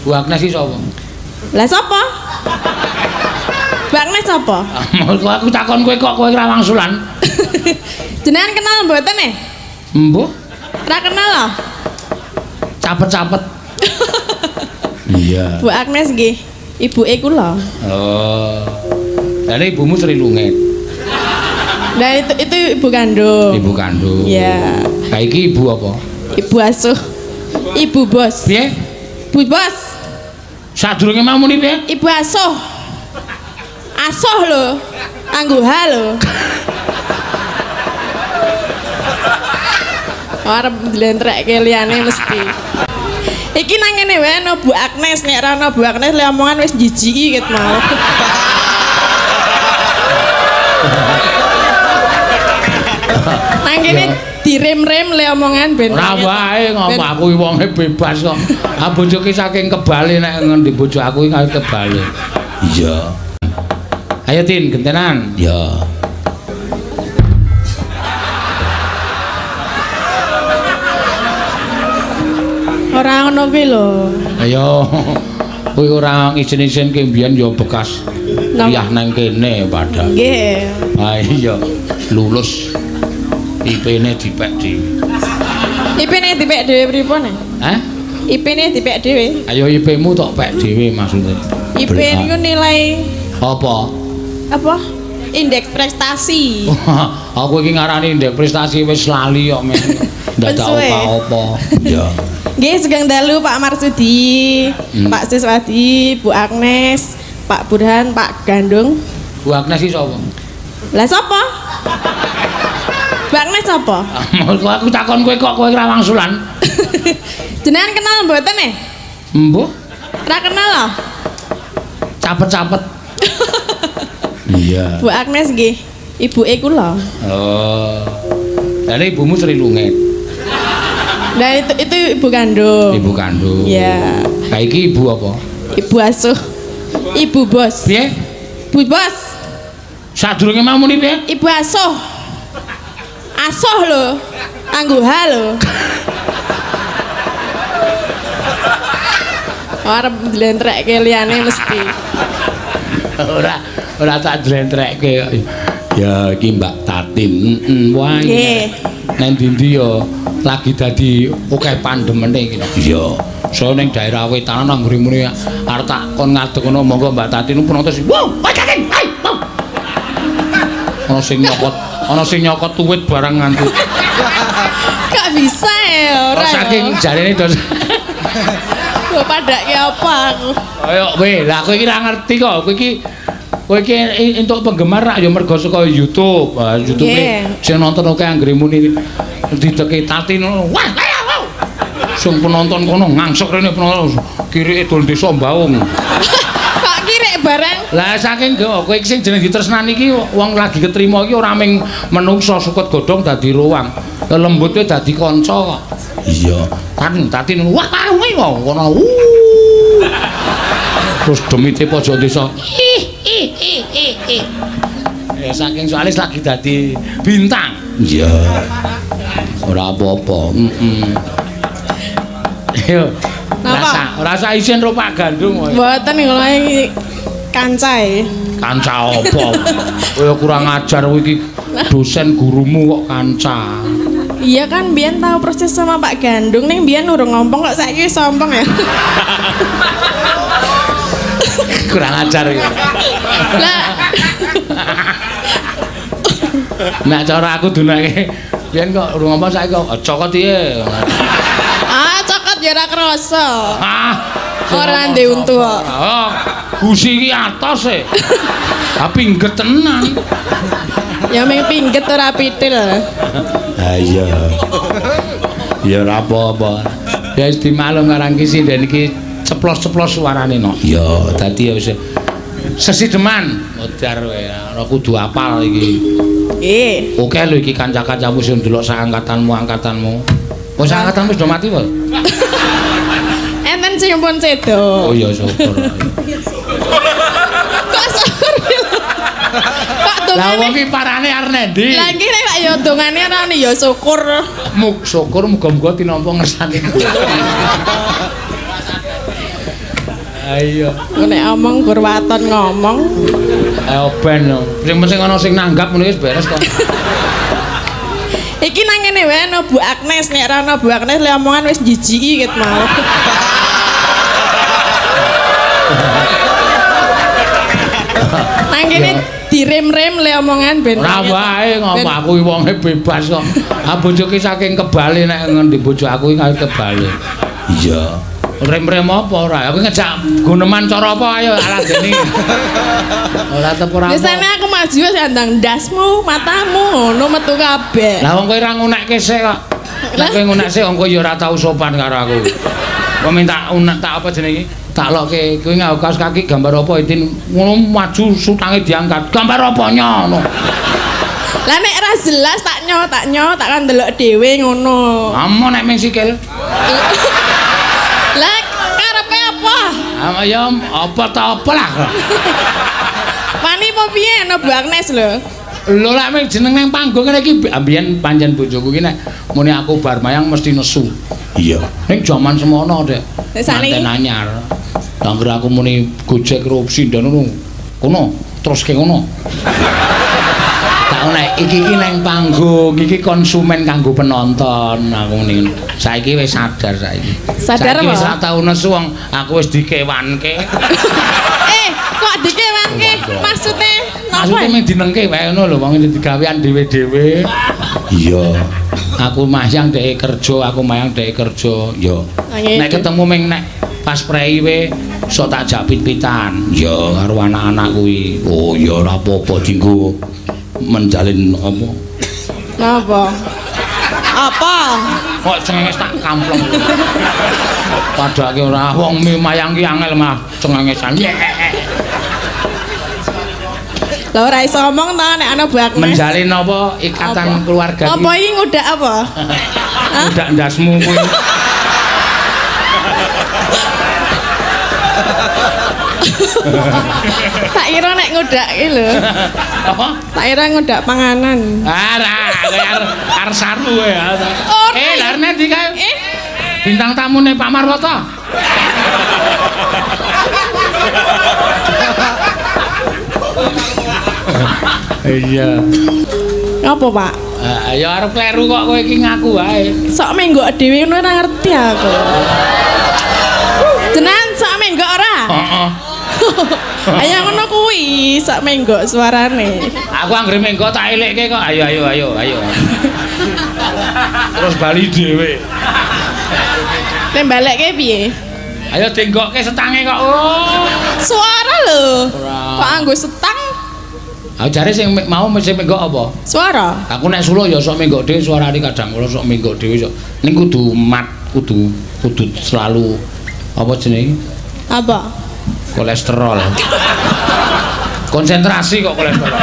Bu Agnes iki sapa? Lah sapa? Bu Agnes sapa? Aku takon kowe kok kowe ora wangsulan. Jenengan kenal mboten e? Mbuh. Ora kenal lho. Capet-capet. Iya. Bu Agnes nggih, ibuke kula. Oh. Lah ibumu Sri Lungit. Nah itu ibu kandung. Ibu kandung. Iya. Lah iki ibu apa? Ibu asuh. Ibu bos. Piye? Bu bos. Sadurunge mau muni piye? Ibu asuh. Asuh lho. Anggo H lho. Arep njlentrekke liyane mesti. Iki nang kene wae ana Bu Agnes, nek ora ana Bu Agnes le omongan wis jijiki ket mau. Nang kene direm-rem le omongan ben. Ora wae ngopo aku wonge bebas kok. Ah bojoke saking kebale nek ngendi bojo aku iki kaya kebale. Iya. Ayo Tin, gentenan. Iya. Ora ngono kuwi lho. Ayo. Kuwi ora isin-isin ki mbiyen ya bekas kuliah nang kene padahal. Nggih. Ha iya, lulus IP-ne dipek dhewe. IP-ne dipek dhewe pripun? Hah? IP-ne dipek dhewe. Ayo IP-mu tok pek dhewe maksudnya. IP niku nilai apa? Apa? Indeks prestasi. Aku iki ngarani indeks prestasi wis lali kok men. Ndadak apa-apa. Iya. Nggih, sugeng dalu Pak Marsudi, Pak Siswadi, Bu Agnes, Pak Burhan, Pak Gandung. Bu Agnes iki sapa? Lah sapa? Bu Agnes sapa? Aku takon kowe kok kowe ora wangsulan. Jenengan kenal mboten e? Mbuh. Ora kenal lho. Capet-capet. Iya. Bu Agnes nggih, ibuke kula. Oh. Lah ibumu Sri Lungit. Nah itu ibu kandung. Ibu kandung. Iya. Lah iki ibu apa? Ibu asuh. Ibu bos. Piye? Bu bos. Sadurunge mau muni piye? Ibu asuh. Asuh lho. Anggo H lho. Arep njlentrekke liyane mesti. Ora tak njlentrekke. Ya iki Mbak Tatin. Heeh, wah. Nggih. Nang ndi-ndi ya lagi dadi akeh pandemene iki. Iya. Saya ning daerah wetanan nang ngrimune arep tak kon ngadeg ngono monggo Mbak Tatin penonton sing wow, Mbak Tatin. Hai. Ana sing nyokot, ana sing nyokot tuwit barang nganti. Kok bisa ya ora. Saking jarene dos. Kok padake apa aku? Ayo kowe, lah kowe iki ora ngerti kok. Kowe iki entuk penggemar rak ya mergo saka YouTube. YouTube sing nonton akeh anggere muni dideke Tatin ngono. Wah, kaya wow. Sing penonton kono ngangsek rene penonton kirike dol desa Mbaung. Kok kirik barang? Lah saking kowe iki sing jeneng ditresnani iki wong lagi ketrima iki ora ming menungsa sukut godhong dadi ruang. Lembut kowe dadi kanca kok. Iya. Tatin Tatin wah kuwi kono. Terus demite pojok desa. Ih ih ih ih ih. Ya saking soalnya lagi dadi bintang. Iya. Ora apa-apa. Heeh. Yo. Rasa isin ro Pak Gandung kowe. Mboten kula iki kancae. Kanca apa? Kowe kurang ajar kowe iki dosen gurumu kok kanca. Iya kan biyen tahu proses sama Pak Gandung ning biyen urung ngompong kok saiki wis sombong ya. Kurang ajar iki. Lah. Nek cara aku dunake biyen kok urung ngompong saiki kok cokot piye. Ah, cokot ya ora krasa. Ah, ora ndek untu kok. Oh, gusi iki atos e. Ha pingget tenan. Ya ming pingget ora pitil. Ha iya. Ya ora apa-apa. Ya wis dimaklum karang iki sinden iki ceplos-ceplos suarane no. Ya, dadi ya wis sesideman modar kowe ora kudu apal iki. Nggih. Oke lho iki kanca-kancamu sing ndelok sak angkatanmu. Oh, sak angkatanmu wis do mati, Bos? Enten sing pun sedo. Oh iya syukur. Kok syukur? Kok dongane? Lah wong iki parane arep nendi? Lah iki nek ya dongane ora ya syukur. Muk syukur muga-muga tinampa ngersane. Ayo. Nek omong gur waton ngomong. Ayo ben. Sing penting ana sing nanggap ngono wis beres kok. Iki nang kene wae ana Bu Agnes, nek ora ana Bu Agnes le omongan wis jijiki ket mau. Nang kene direm-rem le omongan ben. Ora wae ngomong aku iki wonge bebas kok. Ah bojoke saking kebale nek ngendi bojo aku iki kebale. Iya. Rem-rem apa ora? Aku ngejak guneman cara apa ayo aladeni. Ora tetep ora. Biasane aku maju wis andang ndasmu, matamu ngono metu kabeh. Lah wong kowe ora ngunekke sik kok. Nek kowe ngunek sik wong kowe ya ora tau sopan karo aku. Kowe minta unek tak apa jenenge? Tak lokke kowe nganggo kaos kaki gambar apa Itin ngono maju sutange diangkat. Gambar apa nyono? Lah nek ora jelas tak nyo tak kan ndelok dhewe ngono. Amo nek ming sikil. Lah karepe apa? Ah ya apa ta apa lah. Wani apa piye ana Bu Agnes lho. Lho lek ming jeneng nang panggung ngene iki mbiyen pancen bojoku iki nek muni aku bar mayang mesti nesu. Iya. Ning jaman semono, Dek. Manten anyar. Angger aku muni Gojek karo sinden ngono. Kono teruske ngono. Tak nek iki iki nang panggung, iki konsumen kanggo penonton aku ngene. Saiki wis sadar saiki. Sadar apa? Saiki wis ora tau nesu wong aku wis dikewanke. Kok dikewanke? Maksude napa? Maksude mung dinengke wae ngono lho wong digawean dhewe-dhewe. Iya. Aku mayang dhek kerja, aku mayang dhek kerja. Ya. Nek ketemu ming nek pas prei we sok tak jak pit-pitan. Ya karo anak-anak kuwi. Oh ya ora apa-apa dienggo menjalin apa? Napa? Apa? Kok cengenges tak kampleng. Padake ora wong mayang ki angel mah cengengesan. Lah ora iso ngomong ta nek ana Bu Agnes. Menjalin apa ikatan keluarga iki? Apa iki ngudak apa? Ngudak ndasmu kuwi. Tak kira nek ngudak iki lho. Apa? Tak kira ngudak panganan. Ora, arep saru kowe. Lha arep ndi kae? Bintang tamune Pak Marwoto. Iya. Apa, Pak? Ya arep kleru kok kowe iki ngaku wae. Sok menggok dhewe ngono ora ngerti aku. Jenengan sok menggok ora? Heeh. Ayo ngono kuwi, sok menggok suarane. Aku anggere menggok tak elekke kok. Ayo ayo ayo ayo. Terus bali dhewe. Nek balekke piye? Ayo denggokke setange kok. Oh. Suara lho. Kok anggo setang? Aku jare sing mau mesti menggok apa? Suara. Aku nek suluk ya sok menggok dhewe suarane kadang kala sok menggok dhewe sok. Ning kudu mat, kudu selalu apa jenenge? Apa? Kolesterol. Konsentrasi kok kolesterol.